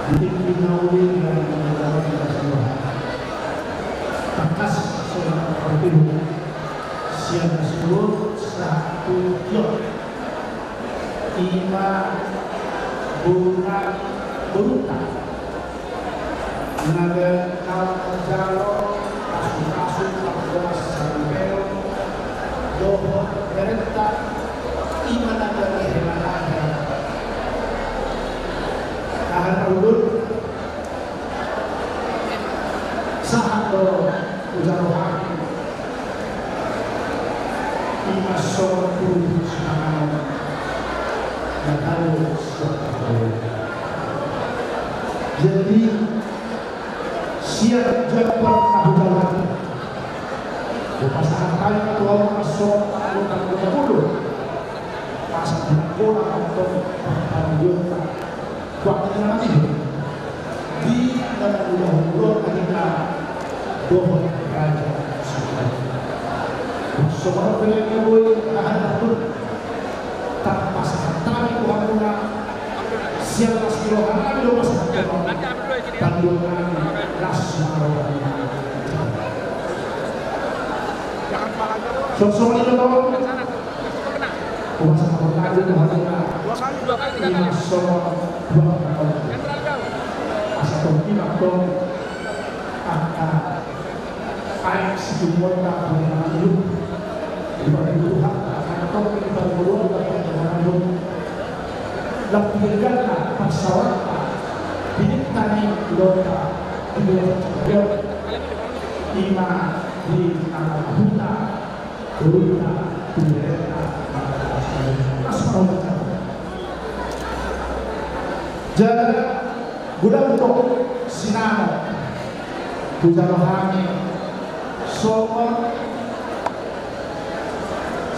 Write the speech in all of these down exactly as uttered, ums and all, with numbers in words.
Di tingki na uli na di dalam kita semua. Tangkas songon na tarpatuduhon sian na suhut sahat tu tingki on. Ima boru nami, borunta. Na gabe na manjalo pasupasu, panggoas, saripeon dohot berenta, ima na gabe hela-hela. Aha na uli, sahat do hujalo hami. Ima songon tu sinamot na tolu. Jadi sian jambar na hujalo hami, hupasahat hami ma tu hamu songon na hutanggo mulu. Asa di na pola antong parpanggoan. Waktu na mati di na mangulahon ulahon na hita dohot raja. Songon on pe na boi, aha na uli, tapasahat hami tu hamuna sian las ni roha nami do pasahat tu hamu. Pandohan nami, las ma roha nami. Songon i do tong. Hupasahat hami tu hamuna ima songon dua kali. Asa tong ima tong angka aek situbuonta, hami na mangolu. Diparinduhon Tuhan angka tong diparinduhon Tuhan. Lam di ganjang na parsaoranta, di tingki na uli, di luat na jauh, ima di angka huta. Jala godang do sinamot hujalo hami, songon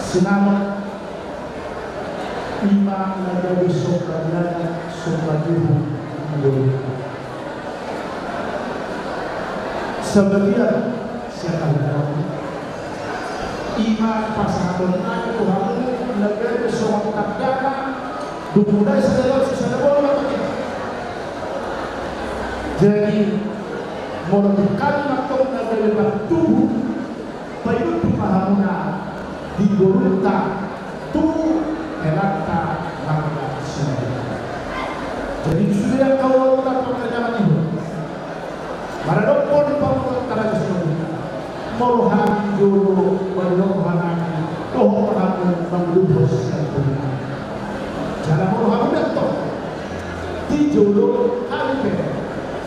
sinamot ima na gabe sombajana, sombajuhu. Sabagian sian hami ima pasahaton nami tu hamu na gabe songon tandana, dung mulai sada laos sada bolon ma tong i. Jadi molo tung hami ma tong na gabe partubu, paidut ma hamuna di borunta tu helanta marga Simanjuntak. Jadi sude angka ualuta, partangiangan i do maradophon pamoruonta raja Simanjuntak. Molo hami jolo, molo hami dohot hamu mangudurhon sian borunta. Jala molo hamu ndang tong di jolo, hami pe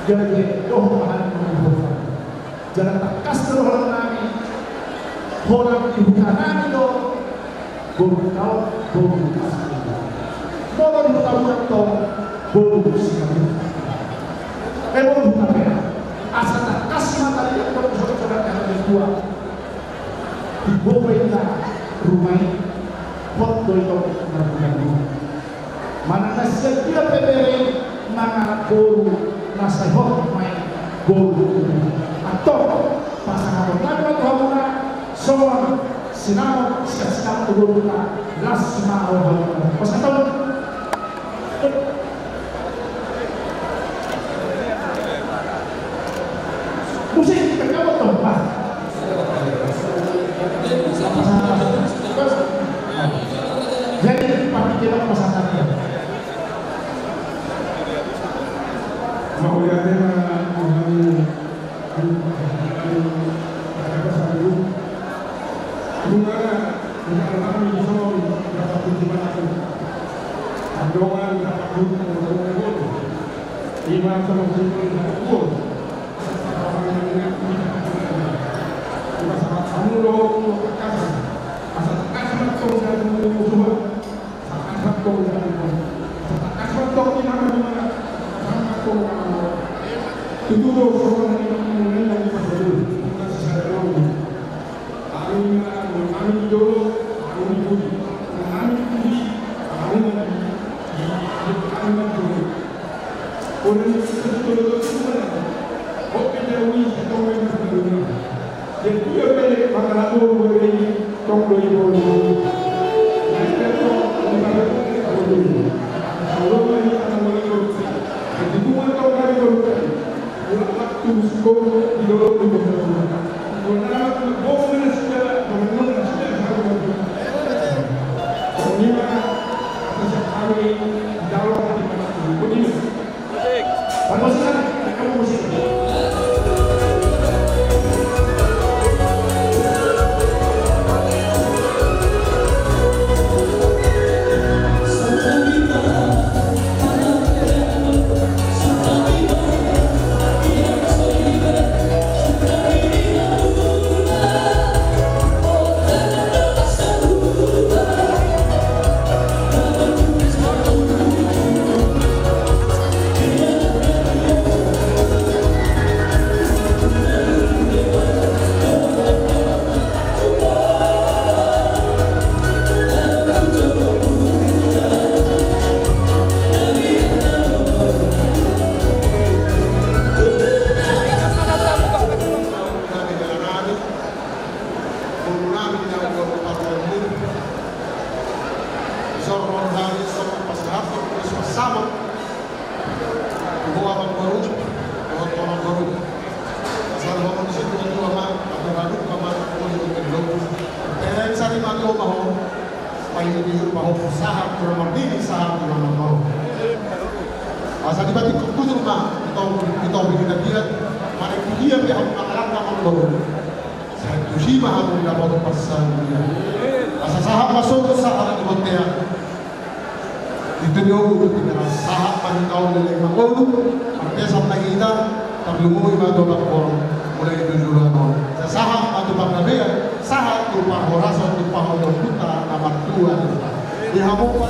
gabe dohot hamu mangudurhon. Jala tangkas do dohonon nami, holan di huta nami do borunta on, boru Simanjuntak. Molo di huta muna tong, boru Simanjuntak. Eh, boru huta pe. Asa tangkas ma tadi, anggo songon na nidok tua, di bope inna ruma i, hot do i tong na bulan. Manang na sian dia pe bere mangalap boru, na sai hot ma i boru. Antong pasahaton nami ma tu hamuna songon sinamot sian sinamot tu borunta, las ma roha hamuna. Pasahaton. Musik, kita buat dong, Pak. Jadi, Pak, kita pasahaton. Mauliate ma, Tuhan. Nunga, nunga kami dison dapat kunjungan aku. Andongan dapat kunjungan aku. Ima sama kunjungan aku. Ima sama kamu lo, kamu kasih. Asa kasih macam saya dulu semua. Asa dibatik kujur ma, ito, ito bini na dia, mana dia dia hamu mangalangka mangolu. Sai tusi ma hamu dapotan parsaulian. Asa sahat ma songon sahat ni bontean. Itu dia udah tinggal sahat ma hita on leleng mangolu. Marpesan ma hita. Tarlumobi ma tu bakor. Mulai tu juluan on. Sahat ma tu panggabean. Sahat tu parhorasan tu pahompu ta na martua. Di hamu pa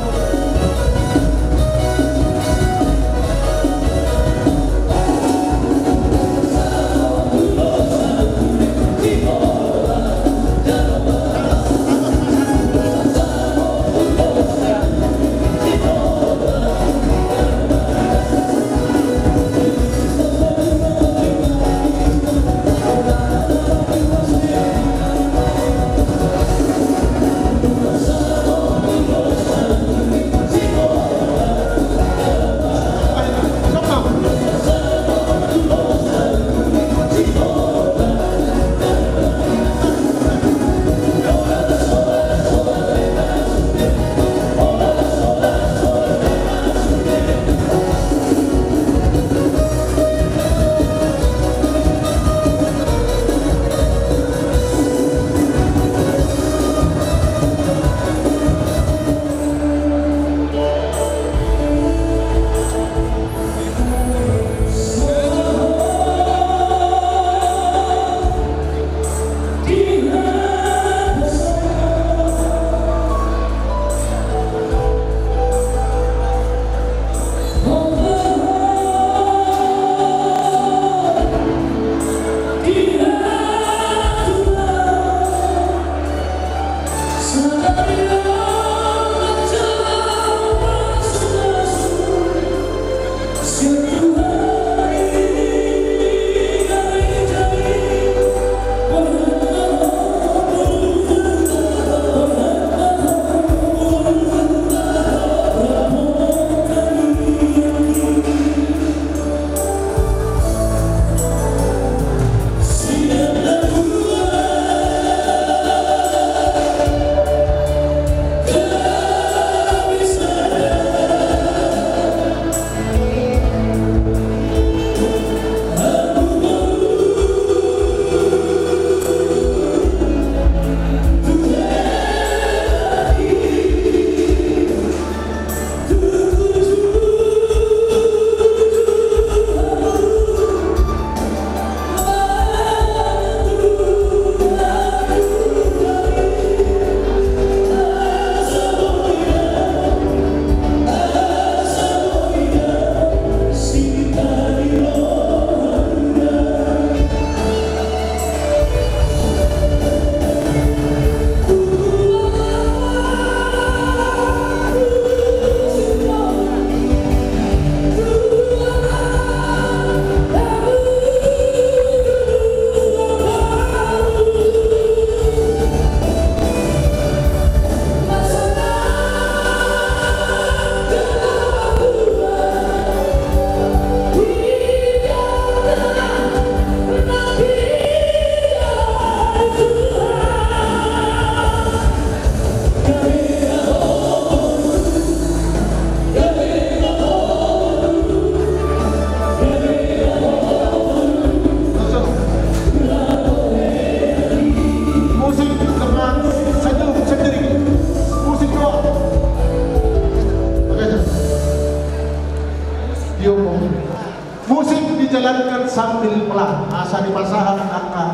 Jalankan sambil pelan, asa dipasahat angka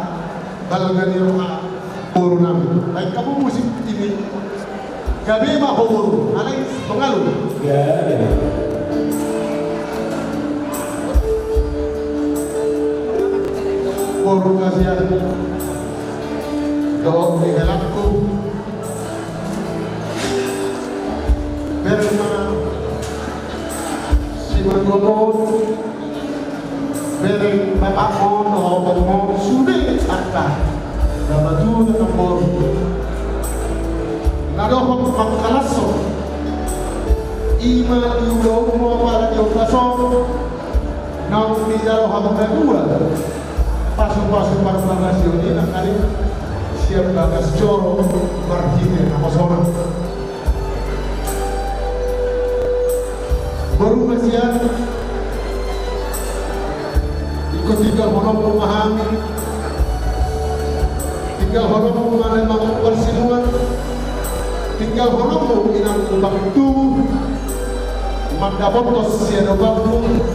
balga ni roha boru nami. Baik, hamu musik ini. Gabe ma ho boru, alai pengalu. Gabe. Boru hasian. Dohot ni helangku. Bereng ma simatua on, bereng bapakmon dohot omangmon, sude angka na matua na boru. Na dohot mangkalashon, i ma di ulaonmu apala di ombas on, naung dijalo hamu na dua. Pasupasu parpangasion i nangkaning sian bagas joro marhite naposona. Boru hasian, ingkon tinggalhononmu ma hami. Tinggalhononmu ma na mangumpal sinuan. Tinggalhononmu inang umpang tubu. Mandapothon siadopanmu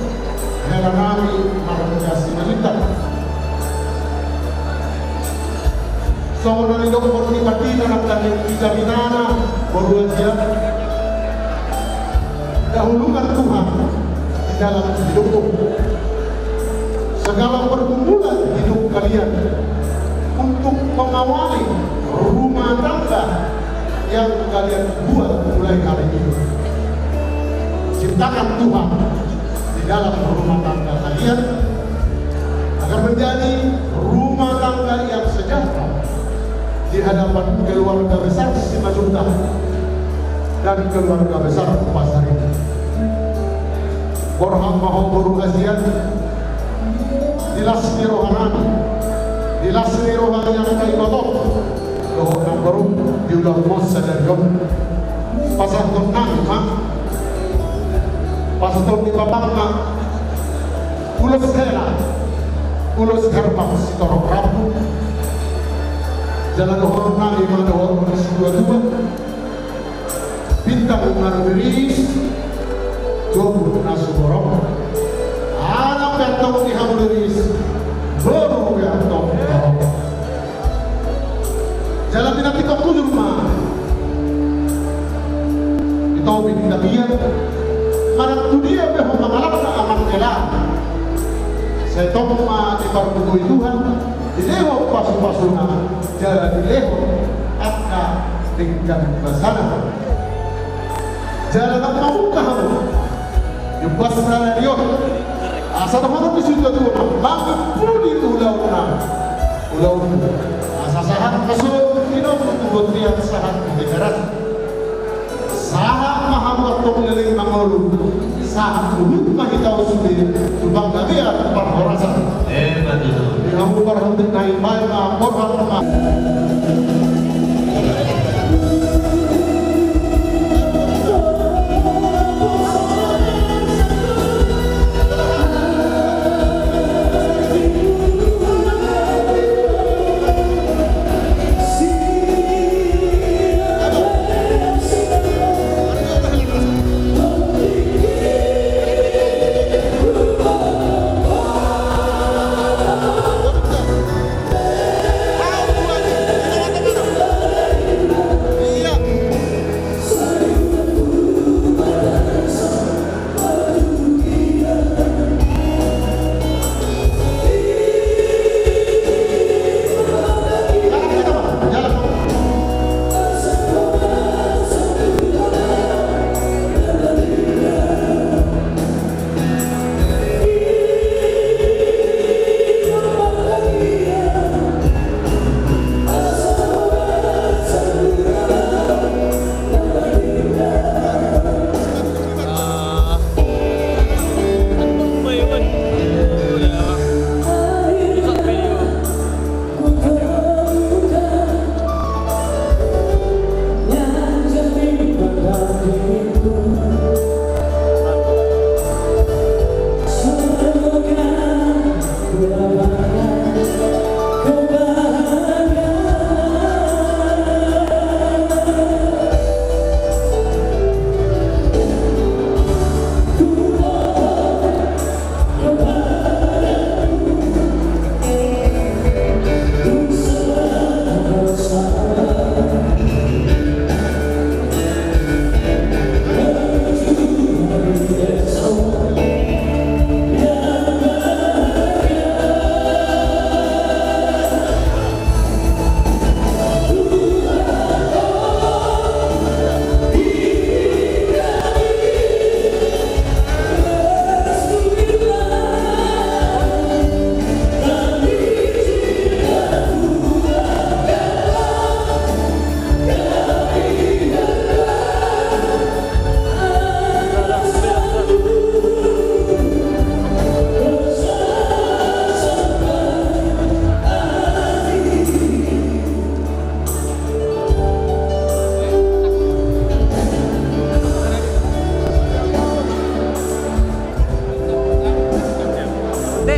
hela nami marga Simanjuntak. Songon na nidok ni Pardita nangkaning di jabinana, boru hasian. Dahulukan Tuhan di dalam hidupmu. Segala pergumulan hidup kalian untuk mengawali rumah tangga yang kalian buat mulai hari ini. Ciptakan Tuhan di dalam rumah tangga kalian agar menjadi rumah tangga yang sejahtera di hadapan keluarga besar Simanjuntak dan keluarga besar Pasaribu. Borhat ma ho boru hasian, di las ni roha nami, di las ni roha ni angka ibotom dohot namboru di ulaon sadari on. Pasahaton nami ma, pasahaton ni bapakna, ulos hela, ulos herba sitorop rambu. Jala dohonon nami ma dohot ni situatua: Bintang na rumiris, jombu na sumorop. Anak pe antong di hamu riris, boru pe antong torop. Jala pinantikhon hujur ma di topi ni tapian, manang tu dia pe ho mangalangka amang hela, sai tong ma dipargogoi Tuhan, dilehon pasupasuna, jala dilehon angka denggan basana. Jala nang mamungka hamu di ombas sadari on, asa dohonon ni situatua: Mangapuli ulaonna, ulaonmu, asa sahat ma songon tinommu tu bontean sahat tu Tigaras. Sahat ma hamu antong leleng mangolu, sahat huhut ma hita on sude tu panggabean parhorasan. Emma tutu. Di hamu parhunding nai, baen ma, borhat ma.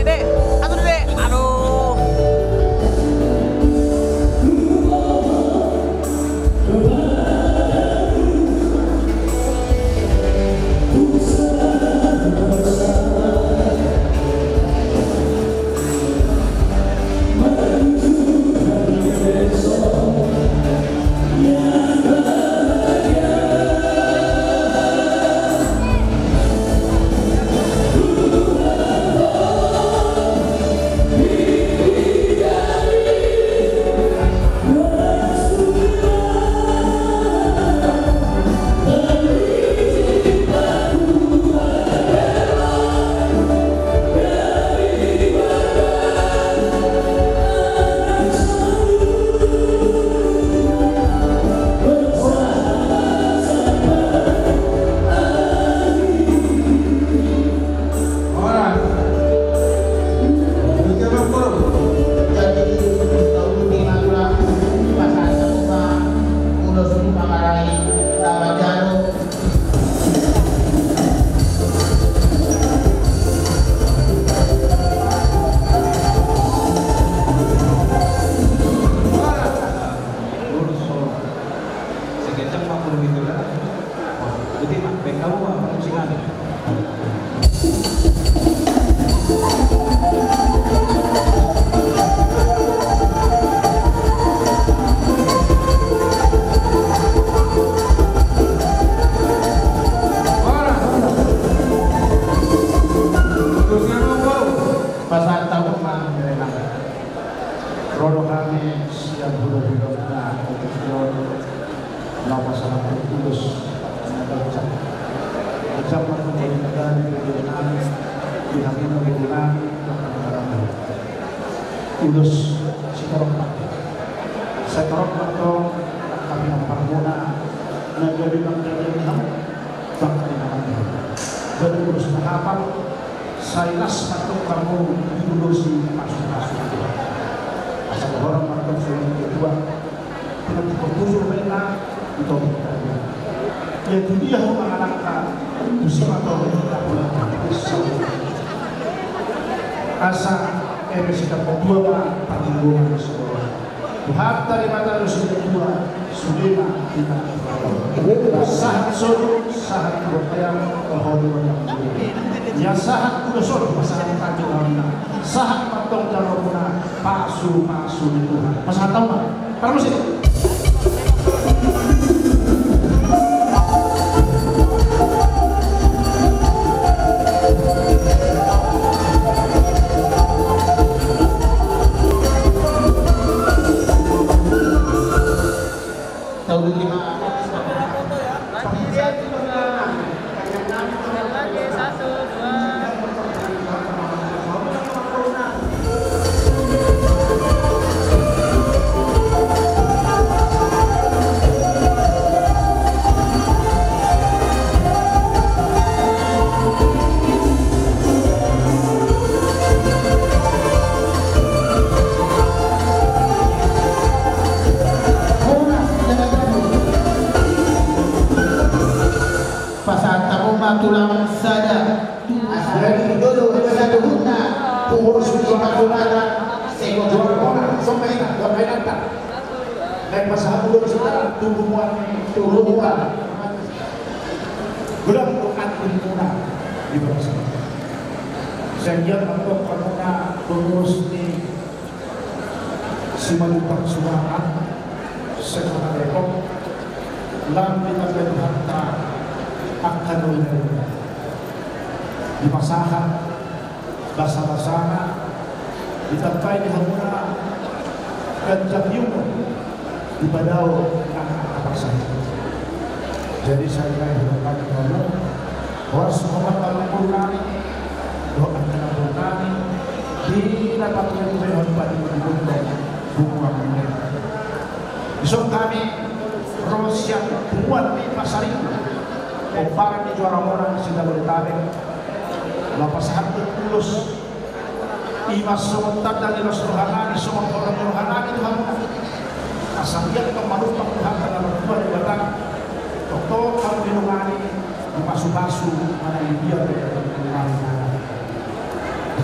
Dek, atur, Dek. Aduh. Horas. Jadi, tahu di Madura, pas ada buka, ulos di Manggarai, nama jaro. Horas. Sekecam ma puluh itu lah. Jadi, Mak, baik kamu, Mak, permusikan. Pasahat tahu, Mak, memang. Ro do hami sian hulahulana, na pasahathon ulos na ganjang. Ganjang ma tongtong di hami, di hami na boru nami, na hami na boru. Ulos sitorop ma. Sitorop ma tong, hami na parmuna, na jadi manjadi hamu. Bangka ni na mate. Jadi ulos na hapal, sai las ma tong hamu diulosi pasupasu. Asa dohonon ma tong songon i tu dua. Pinantikhon tuju baenna, di topik tadi. Ia tu dia ho mangalangka, tusi ma tong, asa eme sitambatua ma parlinggoman ni sikola. Tuhanta Debata do sude tua, sude ma hita. Sahat solu, sahat tu bontean, toho di bontean. Ia sahat ulos on, pasahat tangki lawanna. Sahat ma tong jalo muna, pasupasu ni Tuhan. Pasahat tahu ma. Parmusik. Pasahat hamu ma tulang sada. Asa jadi dolo, dua satu hutna. Punggur suci patunana. Sego jual kona, sombay na, sombay na. Naik pasahat dulu, sudah, tunggu muat, tunggu muat. Godang do antimuna di bangsa. Sehingga mantong hamuna pengurus ni Simanjuntak Suara, Sekota Depok, lam ditandai Tuhanta angka na umur. Dipasahat basa-basana, ditambai di hamuna ganjang ni umur, dipadao nang angka parsahit. Jadi sai nai hudok nami hamu, horas ma hamu angka umur nami, dohot angka na umur nami, di na patuhe-tuhehon padi-padi bundok, bumuan bundok. Dison hami ro sian punguan ni Pasaribu, pomparan ni Juara Monang se-Jabodetabek, laho pasahathon ulos. I ma songon tanda ni las roha nami, songon holong ni roha nami tu hamuna. Asa anggiat tong manumpang Tuhanta na martua Debata, tongtong hamu didongani, dipasu-pasu, manang di dia pe hamu. Di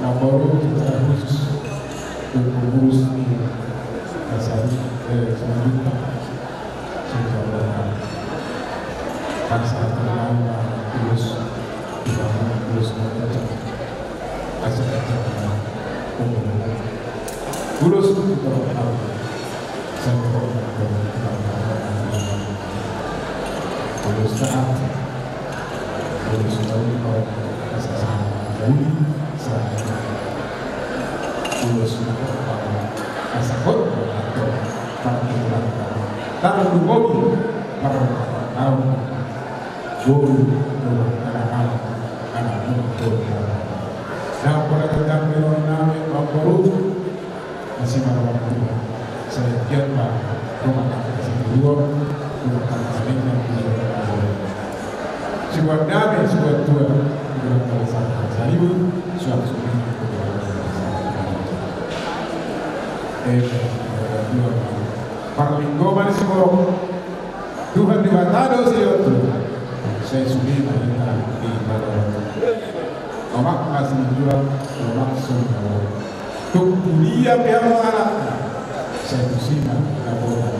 na baru kita khusus untuk mengurus ini. Kasih, eh, selanjutnya. Saya ucapkan. Ulos, ulos taat, ulos taat, ulos taat, ulos taat, parlinggoman ni siborok. Tuhan Debata do sihol tu. Sai sude ma hita di bagasan. Omak masih jual, omak semua. Tung dia piang anak. Sai tusina na bola.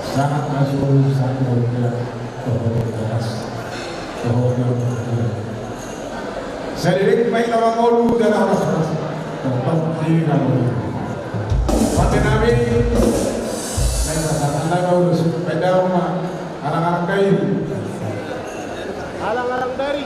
Sangat masuk, sangat bola. Tohon keras. Tohon keras. Sai direct ma i na mangolu jala horas-horas. Tongtong di na mangolu. Pate nami. Sai pasangan na mangolu. Pedang ma. Alang-alang kai. Alang-alang dari.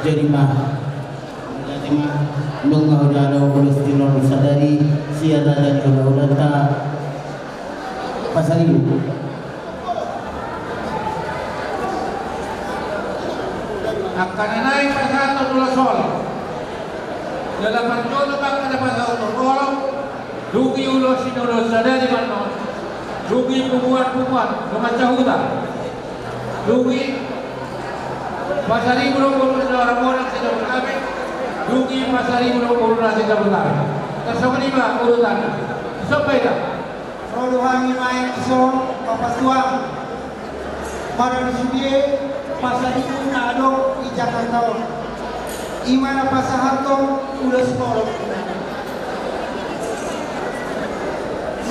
Jadi ma, jadi ma, nunga hujalo ulos tiloan sadari, sian na jadi ula-ulanta, pasaribu. Angka na naeng pasahathon ulos on. Jala parjolo ma angka na pasahathon ulos on. Dung i ulos ni ulos sadari ma annon. Dung i punguan-punguan, dung i manjahuta. Dung i pasaribu do boru ni Ramonan Sidabulan Abit. Dung i pasaribu do boru ni Sidabulan Abit. Tarsongon i ma urutanna. Songon i ma. Ro do hami nuaeng dison, Bapa Tuan. Maradu sude pasaribu na adong di Jakarta on. I ma na pasahathon ulos holong.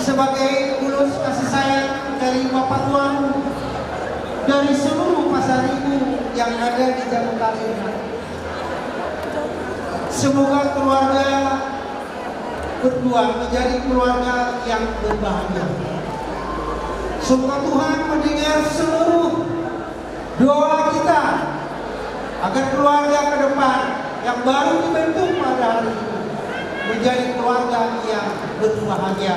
Sebagai ulos kasih sayang dari Bapa Tuan, dari seluruh pasaribu yang ada di Jakarta ini. Semoga keluarga berdua menjadi keluarga yang berbahagia. Semoga Tuhan mendengar seluruh doa kita, agar keluarga ke depan yang baru dibentuk pada hari ini menjadi keluarga yang berbahagia,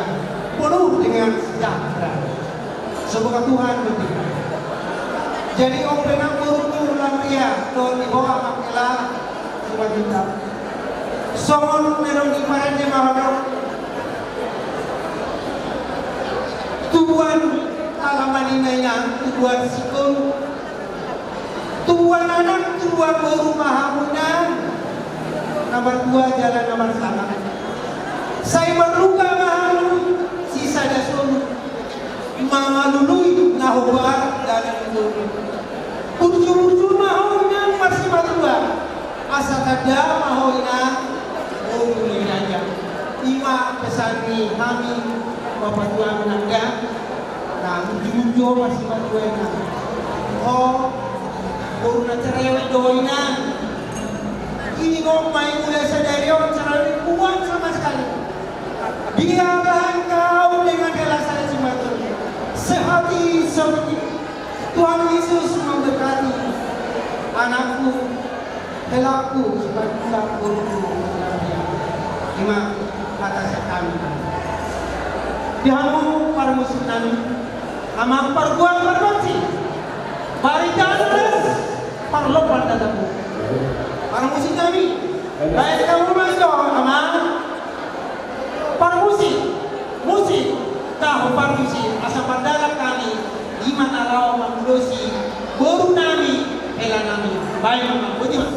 penuh dengan sejahtera. Semoga Tuhan memberkati. Jadi, on pe nang boru tu ulang dia, to di bawah makela, cuma kita. Songon na naeng diparende ma ho do. Tubuan alaman i na inang, tubuan singkoru. Tubuan anak, tubuan boru ma hamu inang. Na martua jala na marsangap. Sai marluka ma hamu sisada solu. Mangalului na hombar dalan ni boru. Burju-burju ma ho inang marsimatua. Asa tanda ma ho inang boru ni raja. I ma pesan ni hami Bapa Tuan nangkin. Na burju-burju ho marsimatua inang. Ho boru na cerewet do ho inang. Ini kok main mulai sadari on cerewet, buang sama sekali. Biarlah engkau dengan hela sada simatua, sehati seperti Tuhan Yesus memberkati anakku, helaku, sebagai anak boruku. I ma hata sian hami. Di hamu parmusik nami, amang pargual pargonsi, barita anas parlompan na tabu. Parmusik nami, baen hamu ma jo amang parmusik, musik, tahu parmusik, asa pandalan hami, i ma na laho mangulosi boru nami, hela nami. Baen ma, boti ma.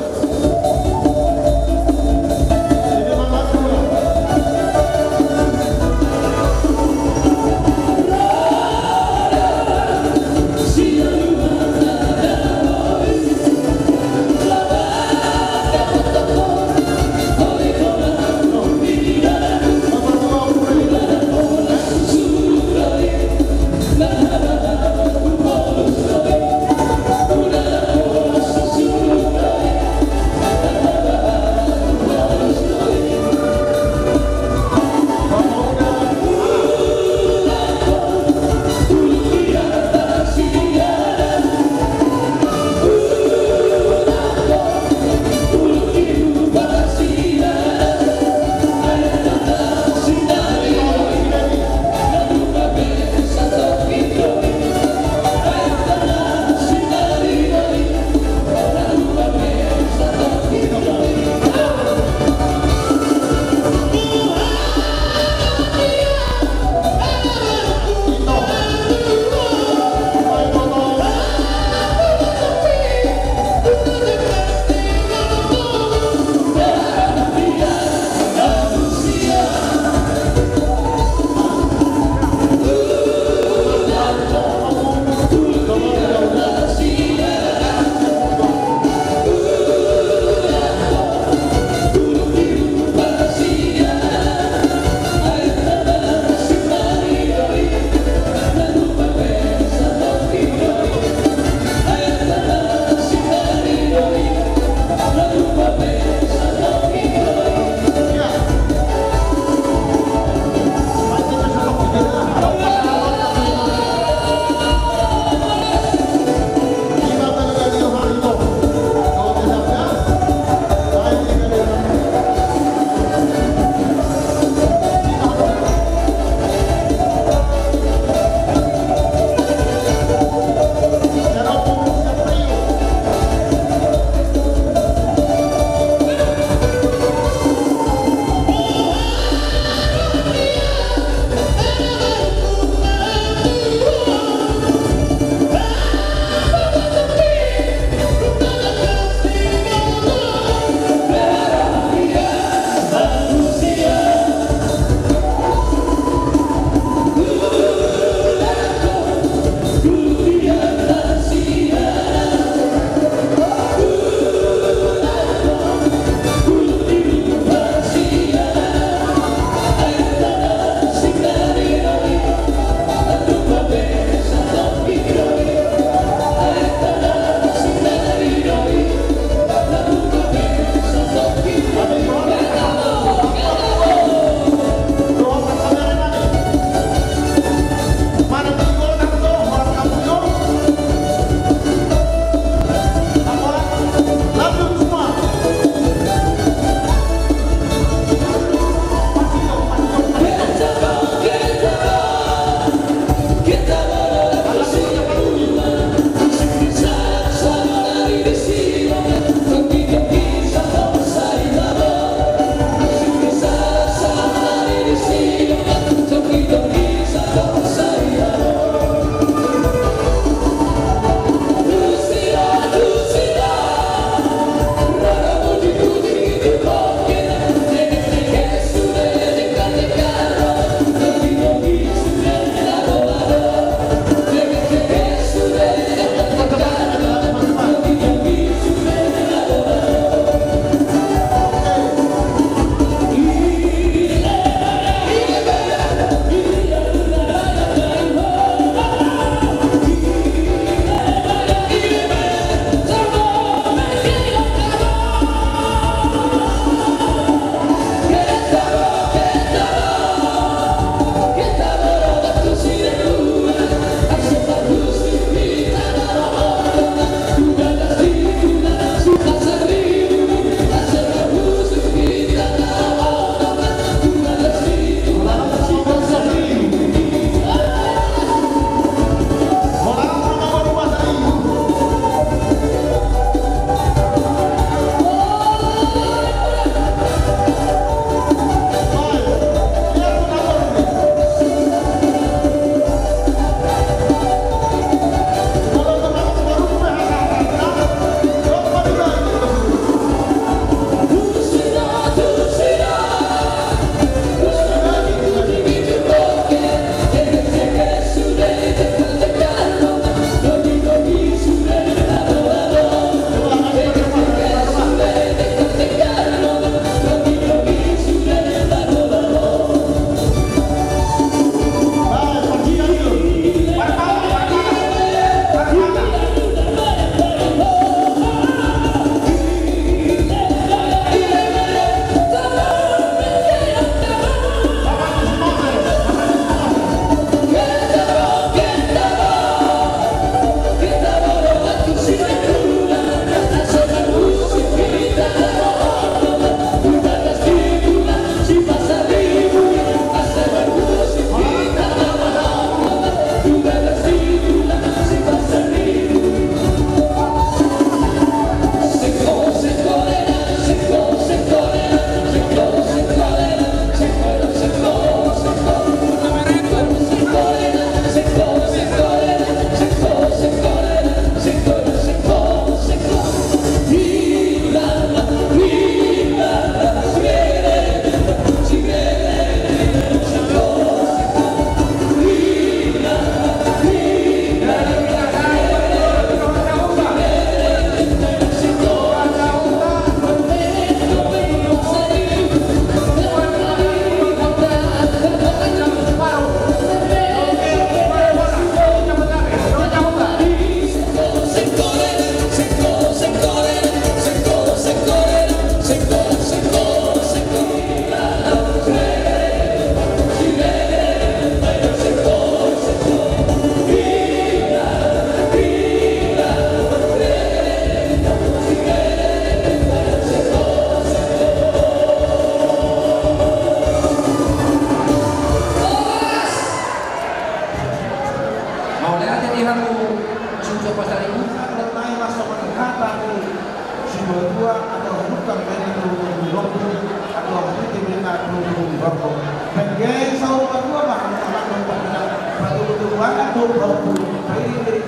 Saur matua ma hamu anak dohot pangula, patubu-tubu anak dohot pahompu, pairing-iring,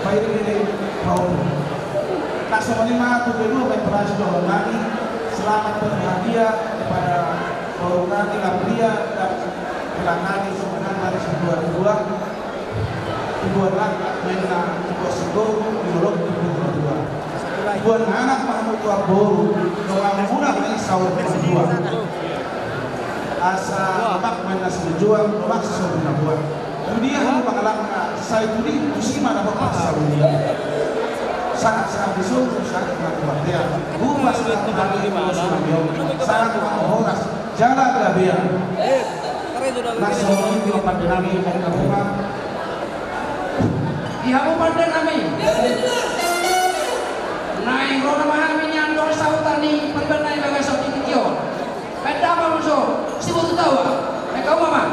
pairing-iring pahompu. Nah, songon i ma tu kedua main perasi dohot nami. Selamat berbahagia kepada baru nami Lapria dan kelang nami Sumanan dari Sibuan dua. Tubuan anak main na tubuan siboru, di lorong tubuan dua. Tubuan anak ma hamu tubuan boru, dongan muna main saur matua. Asa lomak main na simanjujung, lomak saur matua. Tudia hamu pangalangka, sai tudia tusi ma na bapa saur matua. Sangat sangat disungguh sangat matua dia. Bupas na tadi sangat mahoras. Jala gabe. Nah, songon i ma pande nami, baen hamu ma. Di hamu pande nami. Naeng ro nama hami nian dohot sahuta ni pande nami bagas on di tingki on. Baen hamu ma muse, siboru tawa. Baen hamu ma.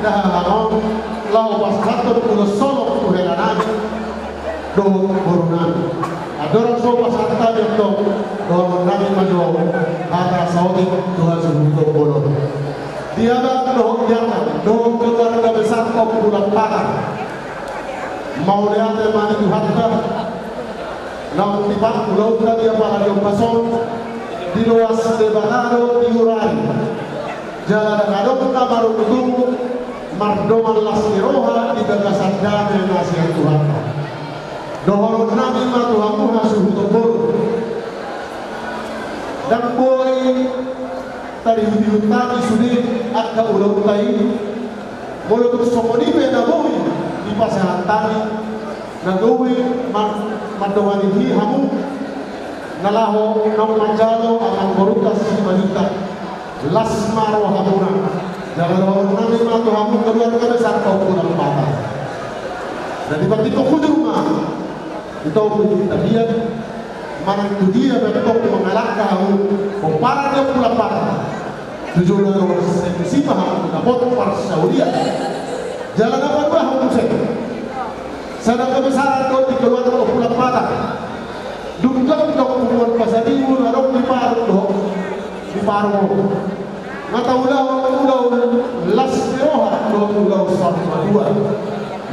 Dahahangon laho pasahathon ulos holong tu helanami dohot borunami. Andorang so pasahat hami antong, dohononnami ma jo hata saotik tu hasuhuton bolon. Di abang dohot di inang dohot keluarga besar Ompu Lampada, mauliate ma di Tuhanta. Naung dipasahat ulaonta di apala ni ombas on, diloas Debata do di hurari. Jala ndang adong na maruntung mardongan las ni roha di bagasan dame na sian Tuhanta. Dohononnami ma tu hamu hasuhuton bolon. Ndang boi tarihutihut hami sude angka ulaonta i. Molo tung songon i pe na boi dipasahat hami, na boi ma-, mandongani hamu na laho naung manjalo amangborunta Simanjuntak. Las ma rohamuna. Jala dohononnami ma tu hamu keluarga besar Ompu Lampada. Jadi, bagi tu hujur ma di togu di tapian, manang tu dia pe antong mangalangka hamu pomparan ni Ompu Lampada, tu joloan on sai tusi ma hamu dapot parsaulian. Jala na paduahon muse, sada kebesaran do di keluarga Ompu Lampada. Dung jongjong punguan Pasaribu na adong di Parung do, di Parung on. Nga taulahon ulaon las ni roha dohot ulaon saur matua.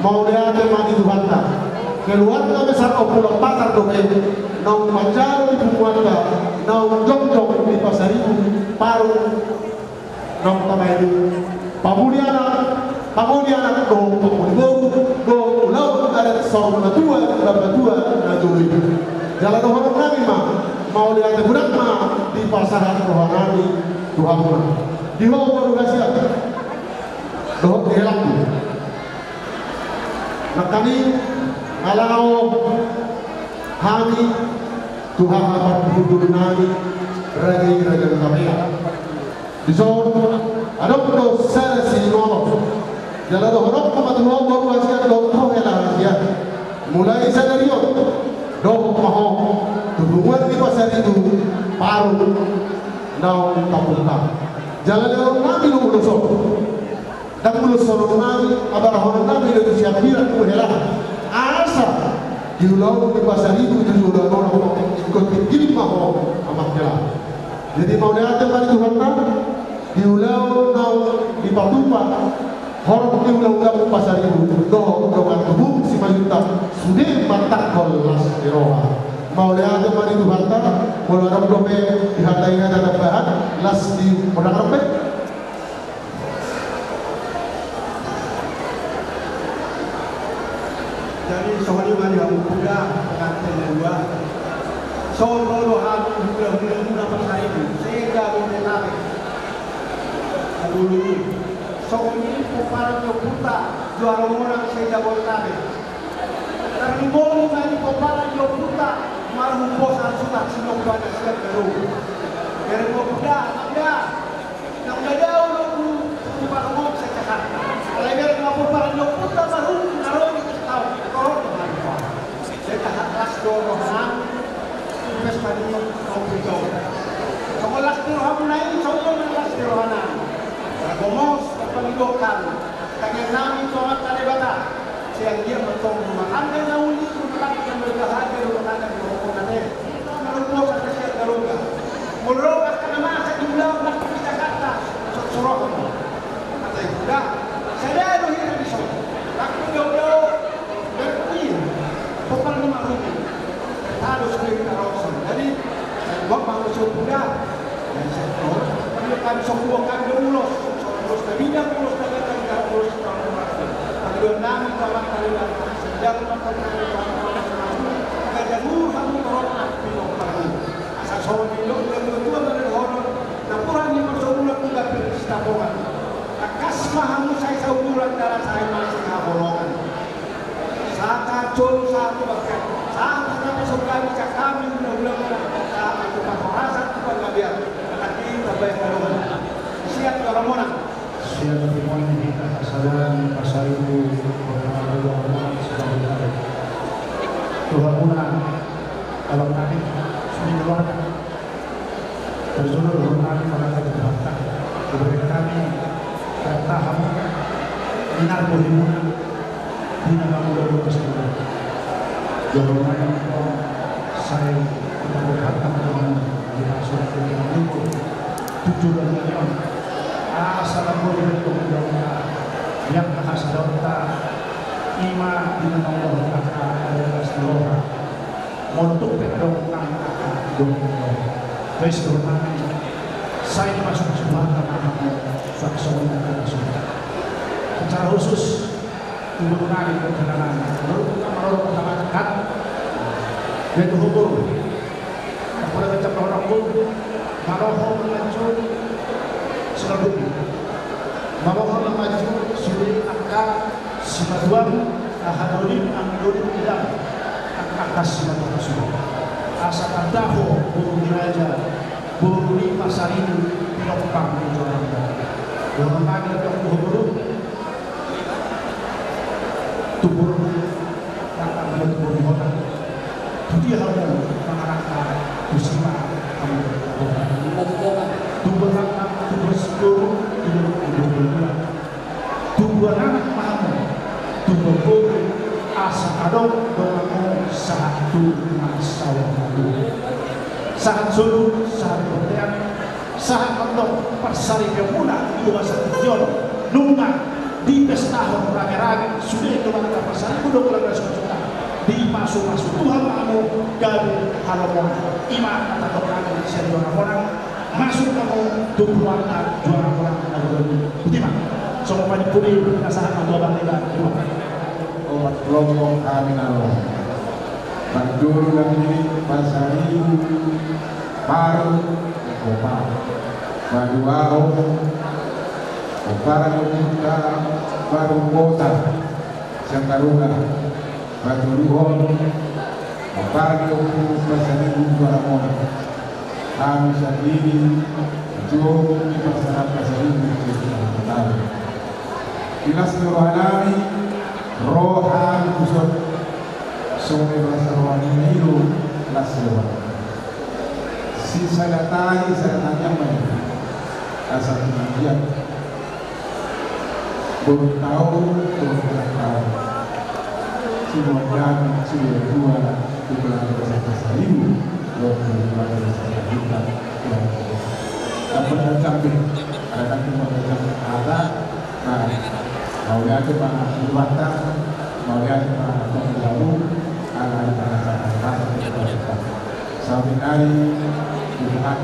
Mauliate ma di Tuhanta. Keluarga besar Ompu Lampada dope naung manjalo di punguanta, naung jongjong di Pasaribu, Parung, naung tabaen i pamuli anak, pangoli anak dohot pangoli boru, dohot ulaon adat saur matua, ulaon matua na jolo i. Jala dohononnami ma, mauliate godang ma dipasahat rohanami tu hamuna. Di ho boru hasian dohot di helangku. Nangkaning, nga laho hami tu haha parhundulnami, raja i raja ni Tapea. Dison adong do sada siningonon. Jala dohononku ma tu ho boru hasian dohot ho hela hasian. Mulai sadari on, dohot ma ho tu punguan ni Pasaribu, Parung, naung tapunta. Jala lehononnami do ulos on. Ndang ulos holongnami, abarahononnami do tu siambilan tu hela. Asa di ulaon ni Pasaribu tu joloan on ingkon tinggil ma ho amang hela. Jadi mauliate ma di Tuhanta, di ulaon naung dipatupa horong ni ulaon Pasaribu dohot dongan tubu Simanjuntak, sude manangkok las ni roha. Mauliate ma di Tuhanta. Molo adong dope di hata i na tambahan, las di, molo adong dope. Jadi songon i ma di hamu poda, pengantin na dua. Songon i do hami hulahula muna Pasaribu, se Jabodetabek. Songon i pomparan ni ompunta Juaro Monang, se Jabodetabek. Tarlumobi ma i pomparan ni ompunta marhum bosan sutan sinong bana sian Garut. Bereng ma poda, amang da. Naung dao do tu Parung on sian Jakarta. Alai bereng ma pomparan ni ompunta marhum na ro di Jakarta. Torop do hami. Jadi tahat las do rohanami tu pesta ni ompunta on. Songon las ni rohamuna i, songon las ni rohanami. Gomos, pangidoan. Tangiangnami tu Amanta Debata. Sai anggiat ma tong rumah tangga na uli, rumah tangga na berbahagia, rumah tangga na berhormat, eh. Molo bosan na sian Garut. Molo angka na masa di ulaon nang di Jakarta, so-, sorohon. Ate, da, sada do hita dison. Tapi dao-dao, berpikir, pomparan ni marhum i. Tados do hita ro dison. Jadi, buat manusia muda. Jadi, saya tahu, tapi kami semua kami ulos, ulos na bidang, ulos na gata, ulos na. Pangidoannami tu Amanta Debata, sejak makan kami tu Amanta Debata, gajanur hamu torop na pinongkaru. Asa songon nidok ni natuatua na dohonon, napuran ni marsobulan tu gambir ni sitapongan. Tangkas ma hamu sai saumuran jala sai masihaholongan. Sahat jolo sahat tu bangkit. Sahat tu bangkit, songon i ma hami hulahula muna. Sahat tu parhorasan tu panggabean. Anak i tambai halongan. Sian Juaro Monang. Sian timon ni hita hasadaan Pasaribu, Juaro Monang, Simanjuntak. Tu hamuna, abang nami, sude keluarga. Parjolo dohononnami ma tu Tuhanta. Dibereng hami, hata hamu. Inarbo himuna di na mangula do pasuna. Jolo main ko sai kita buka tangan di masuk ke dalam itu. Tujuh dan lima. Asa lambo di bentuk jauh. Yang kena sadota. Ima di na mangula kata ada roha. Montuk pe adong nang aha dong. Guys, dong nang. Sai masuk sebuah tanah. Suak songon na masuk. Secara khusus, Gubernur nami, Gubernur nami. Menurut kita, menurut kita, kan? Dia tuh hukum. Aku udah kecap orang hukum. Maroho mengacu. Selanjutnya. Maroho mengacu. Sulit angka. Simatuam, aha doli, anggo doli, idam, angka simatuam suda. Asa tanda ho, boru ni raja, boru ni pasaribu, pinompar ni jorang. Boru nami, boru. Tubuan, angka boru ni hota. Tudia hamu, mangarangka, tusima, hamu. Tubuan, tubuan sikuru, tubuan, tubuan. Tubuan anak ma hamu, tubuan boru, asa adong donganmu sahat tu na saur matua. Sahat solu, sahat bontean, sahat antong parsaripeonmuna di bagasan tingki on, nunga dipestahon rame-rame, sude keluarga pasaribu dohot keluarga sajuta, dipasupasu Tuhan ma hamu gabe halomoan. Ima na tadok hami sian dongan monang. Masuk hamu tu keluarga juara bola na godang i. Botima. Songon panimpuli pinasahat na tua bang iba dua. Opat kelompok hami na ro. Parjolo nangkin i Pasaribu, Parung, Kopar. Paduahon, Kopar ni ompunta, Parung Kota, Sangkaruna. Patoluhon, Kopar ni ompu Pasaribu juara monang. Hami sandiri, jom di pasaran Pasaribu, jom di pasaran. Di las ni roha nami, roha ni pusat, songon bahasa roha ni nilo, las ni roha. Sisada tali, sada tali yang mana? Asal mengajian. Boru tau, boru tau. Semua dan semua dua, di belakang bahasa Pasaribu, boru tau, bahasa Pasaribu. Dapat macam ni, ada kan cuma macam ada, nah, mau lihat cuma dua tak, mau lihat cuma satu jauh, ada di tengah-tengah, bahasa Pasaribu. Sampai hari, di tengah,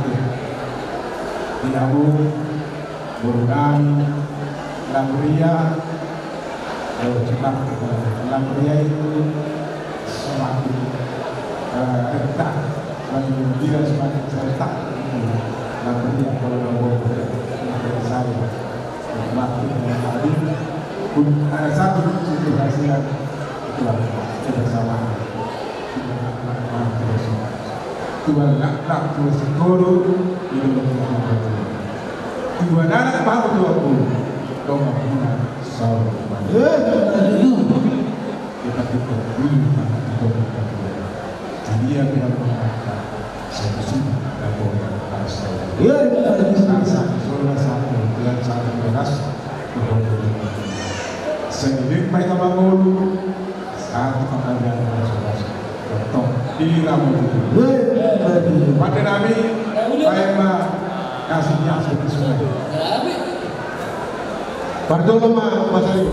di jauh, Boru nami, Lamria, eh, Cimak, eh, Lamria itu semakin, eh, retak, semakin dia semakin seretak, gitu. Lamria kalau mau boru, eh, semakin saya, semakin, eh, tadi, pun ada satu situ hasilnya, itulah kebersamaan. Tuan laknak tuan singkoru, tuan anak bahu tuan pulu, dongan muna saur. Kita kita dulu kita. Jadi ya kita mengatakan satu sini dan bukan harus. Satu suara satu dan satu keras. Sendiri mereka bangun. Satu pangadilan masuk-masuk. Betul. Di Ramu itu. Weh, weh, weh. Pande nami, baen ma kasih dia seperti sungai. Pardolo ma, Mas Ayu.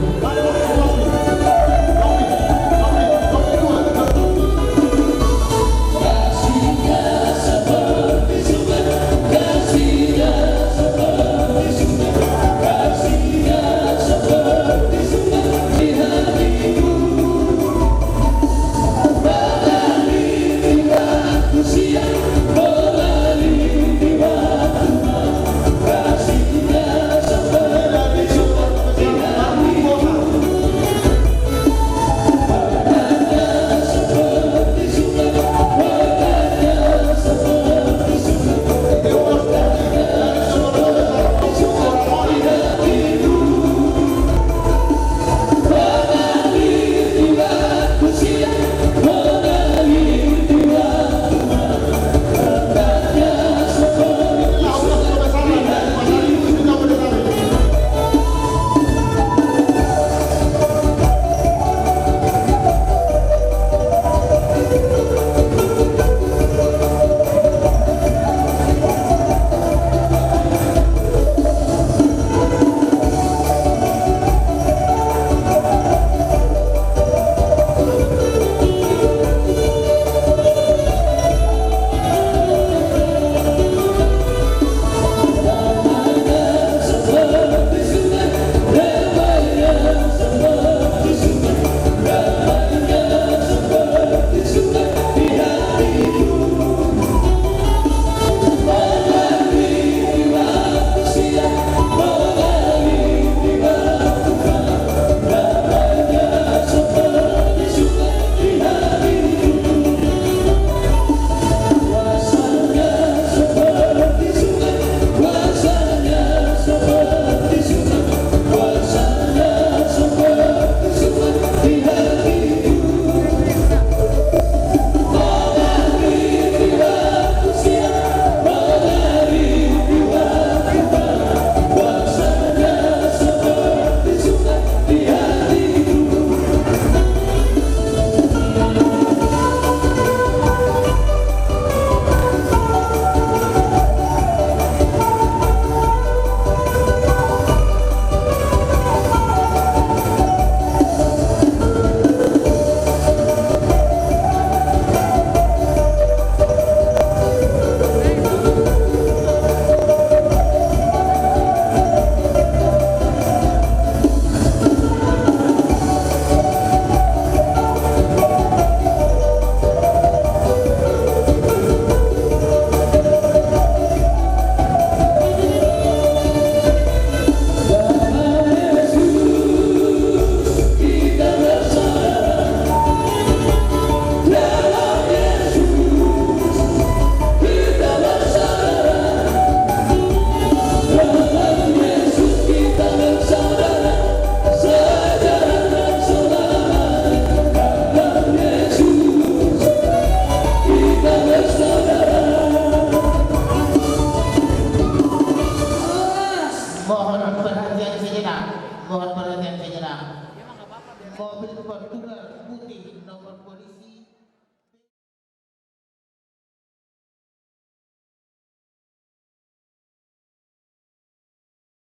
Perhatian sejenak. Mobil Portugal putih, nomor polisi.